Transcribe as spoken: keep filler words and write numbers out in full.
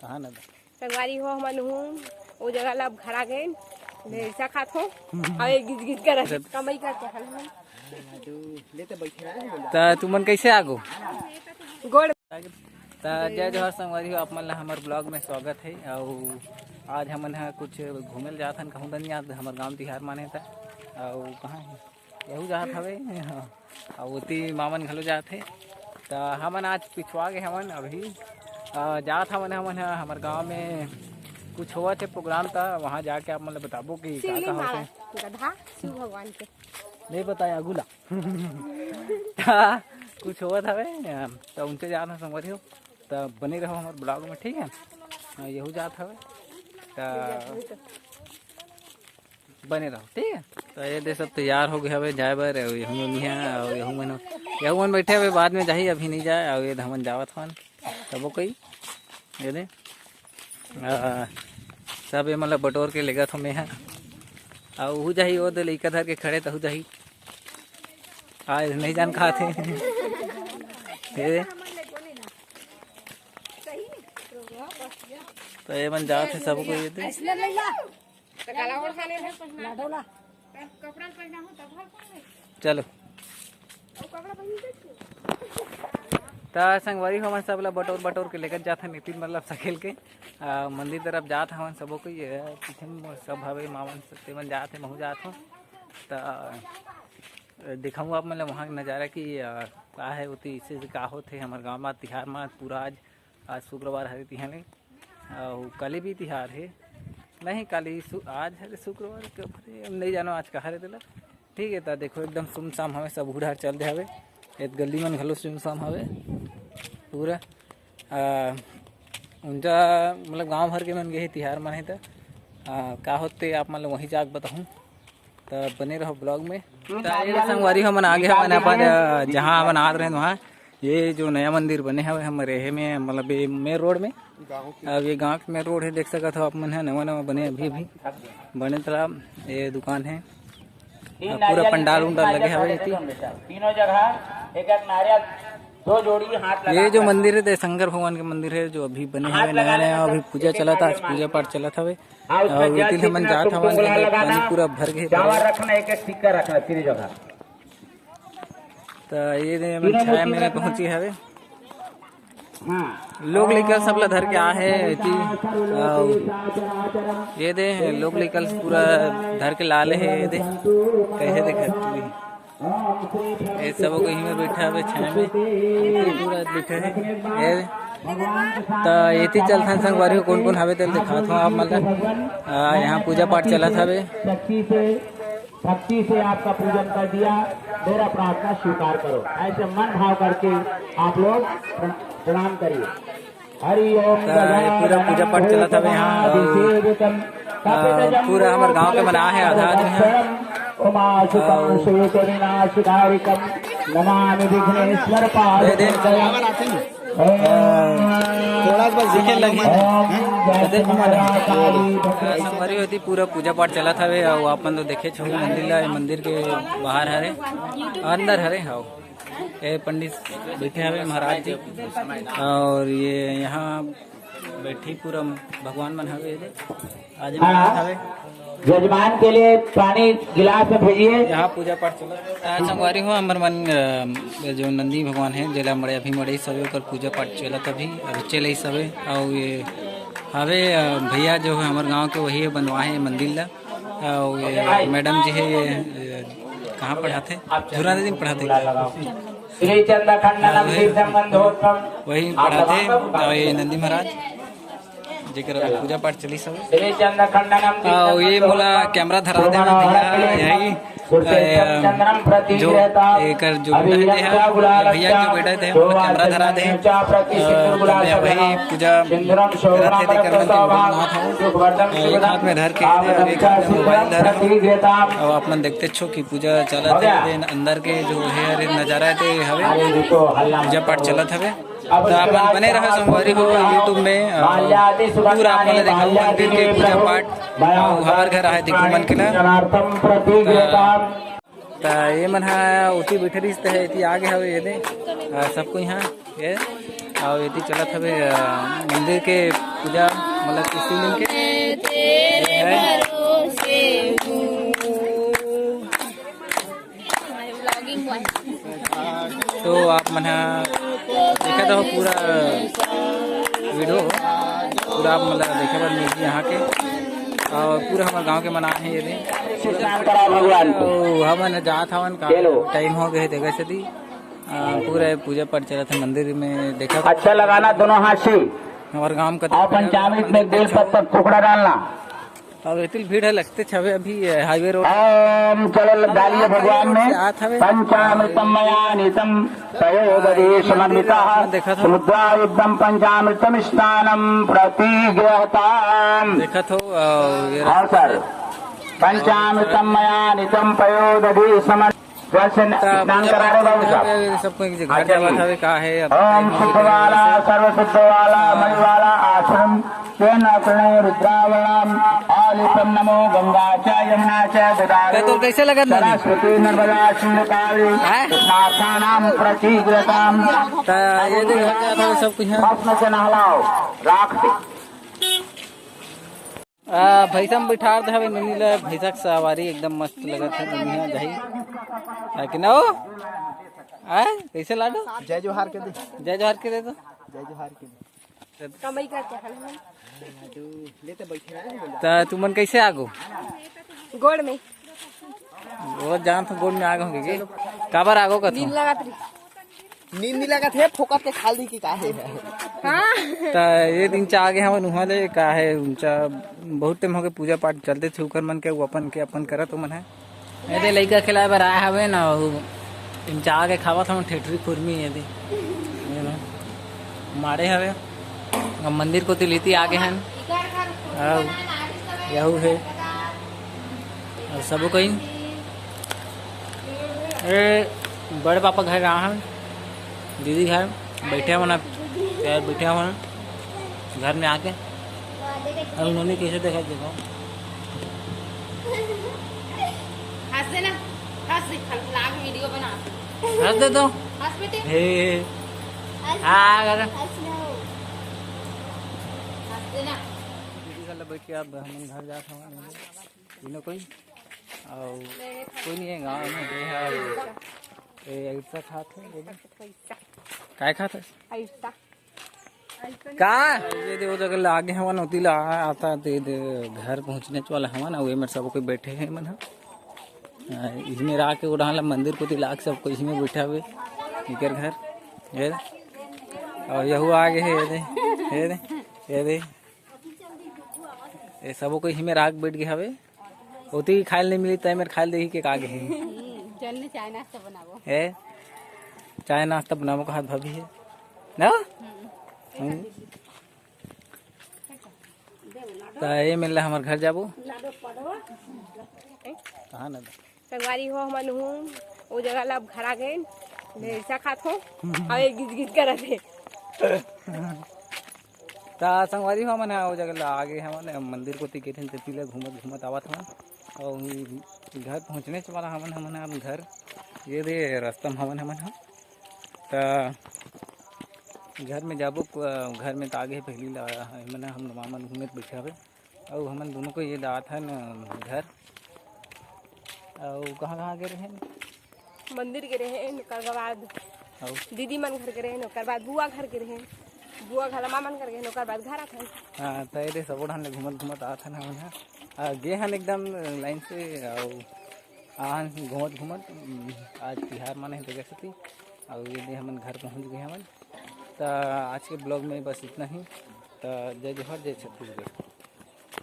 कहाँ ना? संगवारी हो, हमन हूँ ओ जगह ला अब घर आ गए, भेड़सा खात हो। अउ एक गिज गिज कर कमाई करके हल हमन। त तुमन कैसे आगो? गोड़। त जय जोहार संगवारी हो, आप मन ला हमर ब्लॉग में स्वागत है। अउ आज हमन ह कुछ घूमे ल जात हन, कहूँ दन याद हमर गांव तिहार माने त। अउ कहाँ है? यहू जात हवे, हाँ। अउ ओती मामन घलो जात हे। त हमन आज पिछुआ गे हवन अभी। अ, जात हवन हमन ह, हमर गांव में कुछ होवत हे प्रोग्राम, त वहाँ जाके आप मन ल बताबो कि का का होत हे। गधा शिव भगवान के। नहीं बताया, आगू ला। त कुछ होवत हवे, अ, त उनसे जात हन संगवारी हो। त बने रहो हमर ब्लॉग में, ठीक है? अ, यहू जात हवे। त बने रहो, ठीक है। तो ये दे सब तैयार हो गए हवे जाए बर, अउ यहू मन इहाँ, अउ यहू मन, यहू मन बैठे हवे, बाद में जाही, अभी नहीं जाए। अउ ये दे हमन जावत हवन सबो कोई, ये दे, आ, सब ये मतलब बटोर के लेगत हो मैं हा। अउ उहू जाही, वो दे लइका धर के खड़े तहू जाही। आज नहीं जान कहा थे। ये दे। तो ये मन जात हे सबो कोई, ये दे। त काला ओढ़ खाने में। लाडोला। चलो। त संगवारी हो, हमन सब ला बटोर बटोर के लेकर जात हन नितिन, मतलब सकेल के, आ, मंदिर तरफ जात हवन सबो कोई। ये पीछे में सब हवे मामन, सब ते मन जात हे, महू जात हो। त दिखाऊँ आप मन ला वहाँ के नज़ारा कि, आ, का है ओती, इसे से का होत हे हमर गाँव में तिहार में। पूरा आज, आज शुक्रवार हरे तिहार ले। अउ काली भी तिहार हे। नहीं, काली सु-, आज हरे शुक्रवार के, हम नहीं जानो आज का हरे तेला। ठीक है, त देखो एकदम सुमसाम हवे, सब उड़ार चल दे हवे। एक गली मन घलो सुमसाम हवे पूरा। आ, उनका मतलब गांव भर के मन गे हे तिहार मन हे त, आ, का होते आप मतलब वहीं जाके बताहूँ। त बने रहो ब्लॉग में। त ये संगवारी हमन आगे हवन अपन, अ, जहाँ हमन आत रहेन वहाँ। ये जो नया मंदिर बने हवे हमर एहे में, मतलब ये मेन रोड में। अब ये गांव के मेन रोड है, देख सकत हो आप मन है, नवा नवा बने अभी अभी बने तालाब। ये दुकान है, अब पूरा पंडाल उंडाल लगे हवे एती। तीनों जगह एक एक नारियल, दो जोड़ी हाथ लगा। ये जो मंदिर है, ते शंकर भगवान के मंदिर है, जो अभी बने हवे नया नया, अभी पूजा चलत, आज पूजा पाठ चलत हवे। हाँ, उसमें और जल रोटी हमन जात हवन, पानी पूरा भर के चावल रखना, एक एक सिक्का रखना, तीन जगह। त ये दे हमन छाया में पहुंची हवे। हाँ। लोग लइका सब ला धर के आ हे एती। अउ ये दे लोग लइका पूरा धर के ला ले हे, ये दे। कैसे देखत तू? ये सब कोई में बैठा हवे छाया में, पूरा बैठा है। ये त एती चलथन संगवारी हो, कौन कौन हवे तेल दिखात हो आप, मतलब, आ, यहाँ पूजा पाठ चलत हवे। भक्ति से आपका पूजन कर दिया, मेरा प्रार्थना स्वीकार करो। ऐसे मन भाव करके आप लोग प्रणाम करिए। हरि ओम। त ये पूरा पूजा पाठ चलत हवे यहाँ, अउ, अ, पूरा हमर गांव के मन आहे, आधा आदमी हे। उमा सुता अउ सुत विनाशकारिकम नमामि विघ्नेश्वर पाद ये दे। ओम थोड़ा सा बस दिखे लगे। ओम जय माता काली। संगवारी होती पूरा पूजा पाठ चलत हवे, अउ अपन तो देखे छो मंदिर ला, मंदिर के बाहर हरे, अंदर हरे, हाव। ये पंडित बैठे हवे महाराज जी, अउ ये यहाँ बैठी पूरा भगवान मन हवे, ये दे। आज हाँ। हवे। जजमान के लिए पानी गिलास में भेजिए। यहाँ पूजा पाठ चलत हे। संगवारी हो, हमर मन, अ, जो नंदी भगवान है, जेला मड़े अभी मड़े सवे, ओकर पूजा पाठ चलत अभी, अभी चले सवे। अउ ये हवे, अ, भैया जो है हमर गांव के, वही बनवाए हे मंदिर ला। अउ ये मैडम जी है, ये, ये कहाँ पढ़ाथे? झुरा नदी में पढ़ाथे। श्री चंद्र खंडनम हाँ, वही। तीर्थम गंधोत्तम। वही पढ़ाथे, अउ ये नंदी महाराज, जेकर अभी पूजा पाठ चली सब। श्री चंद्र खंडनम अउ ये मोला कैमरा धरा दे भैया, यही, अ, जो एकर जो बेटा है, भैया जो बेटा है, मोला कैमरा धरा दे। अ, तो मैं वही पूजा करत हे, तेकर मन के बहुत नाथ हूँ। एक हाथ में धर के, एक हाथ में मोबाइल धर, अउ आप मन देखते छो कि पूजा चलत हे, अंदर के जो है नजारा है, ते हवे पूजा पाठ चलत हवे। त आप मन बने रहो संगवारी हो YouTube में, अ, पूरा आप मन ला देखाहूँ मंदिर के पूजा पाठ, अउ हमर घर आहे देखो मन के ला। त ये मन ह ओती बइठे रहिस, त एती आगे हवे ये दे, अ, सबको यहाँ ये, अउ एती चलत हवे, अ, मंदिर के पूजा, मतलब कि शिवलिंग के। ये है। तो आप मन ह देखत हो पूरा video, पूरा आप मन ल देखे बर मिलही यहाँ के, अउ पूरा हमर गांव के मन आए हे ये दे। स्नान करा भगवान। अउ हमन जात हवन का, चलो। Time हो गए हे, देखा सती, अ, पूरा पूजा पाठ चलत हे मंदिर में, देखा। अच्छा लगाना दोनों हाथ से। हमर गांव का और पंचामृत में बेल पत्ता टुकड़ा डालना। अब एतिल भीड़ हे, लगते छवे अभी, ये highway road। ओम चलो डालिए भगवान में। आत हवे। पंचामृतम मया नीतम पयोदधि समर्पिता। देखत हो। समुद्रायुद्धम पंचामृतम स्नानम प्रतिगृहताम। देखत हो, अ, ये हाँ सर। पंचामृतम मया नीतम पयोदधि समर्पिता। जल से त स्नान पूजा करा रहे पाठ बाबू साहब। करत हवे, सबको एक जगह अच्छा जी। जावत हवे, का है, अब ओम शुद्ध वाला, सर्व शुद्ध वाला, मणि वाला आश्रम, तेन अग्नि रुद्रावणम आलिपम नमो गंगा च यमुना च गोदावरी त तोर कैसे लगत नदी? सरस्वती नर्मदा सिंधु कावेरी हैं? स्नानानाम प्रतिगृहताम। त ये देख, घर जात हवे सब कुछ है। भस्म से नहलाओ, राख से। आ, भैंसा में बिठार दे हवे नोनी ला, भैंसा के सवारी एकदम मस्त लगत हे। नोनी हा जाही, है कि ना हो? आय, कैसे लाडो? जय जोहार के दे। जय जोहार के दे तो। जय जोहार के दे। कमाई करके खाना है। ले तो बैठे रहे, बोला। त तुमन कैसे आगो? गोड़ में। वो जान तो गोड़ में आगो होगे के? काबर आगो कथो? नींद लगत रही। नींद नहीं लगत हे, फोकट के खा ली कि का हे? हाँ। त ये दिन चा आगे हवन उहाँ ले, का हे, उनचा बहुत टाइम हो गए पूजा पाठ चलते थे, उकर मन के, वो अपन के, अपन करत हो मन है। ये दे लइका खिलाए बर आए हवे ना, वो दिन चा आगे खावत हवन ठेठरी खुरमी, ये दे, ये ना, मारे हवे। अब मंदिर कोती लेती आगे हन। अब यहू हे। अउ सबो कहीं, ए, बड़े पापा घर रहा हन, दीदी घर बैठे हवन, अब यार बैठे हवन घर में आके। अब उन्होंने कैसे देखा, देखो। हंस देना, हंस दे, हम vlog video बना। हंस दे तो। हंस बेटे। हे, हे, हे। हंस। आ, कर। हंस ना हो। हंस देना। दीदी घर ले बैठ के अब हमन घर जात हवन। तीनों कोई, अउ कोई नहीं है गाँव में, ये है, ये अइसा खात है, बोलो। काय खात है? अइसा। का? ये दे, वो जगह लागे हवन, ओती ला आता, दे, दे, घर पहुँचने वाला हवन, अउ ये मेरे सब कोई बैठे हैं मन ह। आ, इसमें राख के उड़ान ला मंदिर कोती लाग सब कोई इसमें बैठा हुए, इकर घर, ये दे। अउ यहू आगे है, ये दे, ये दे, ये दे। ये सबो कोई हिमेर आग बैठ गए हवे। ओती खाए ल नहीं मिली, तय मेर खाए ल देही के का गे हे। हम्म, चल ने चाय नाश्ता बनाबो। ए, चाय नाश्ता बनाबो कहत भाभी हे। ना? हम्म। हम्म। त ये मिलला हमर घर जाबो। कहाँ ना? संगवारी हो, हमन हूँ, ओ जगह ला अब घर आ गए, भैंसा खात हो, अउ एक गिज गिज करत हे। त संगवारी हो, हमन ह ओ जगह ला आ गए हवन, मंदिर कोती गे रहेन, तेती ले घूमत घूमत आवत हवन, अउ घर पहुँचने च वाला हवन, हमन ह अब घर, ये दे रास्ता म हवन हमन ह। त घर में जाबो, क-, घर में त आ गए पहली ला, हमन ह, हम मामा मन घूमे बैठे हवे। अउ हमन दोनों को ये दात हन घर। अउ कहाँ, कहाँ गे रहेन? मंदिर गे रहेन, ओकर बाद अउ? दीदी मन घर गे रहेन, ओकर बाद बुआ घर गे रहेन, बुआ घर, अम्मा मन घर गे रहेन, ओकर बाद घर आथन। हाँ, त ये दे सबो ढान ले घूमत घूमत आत हन हमन ह। आ, गे हन एकदम लाइन से, अउ आहन घूमत घूमत, उम, आज तिहार मनाही तेकर सेती, अउ ये दे हमन घर पहुँच गए हमन। त आज के vlog में बस इतना ही। त जय जोहार, जय छत्तीसगढ़।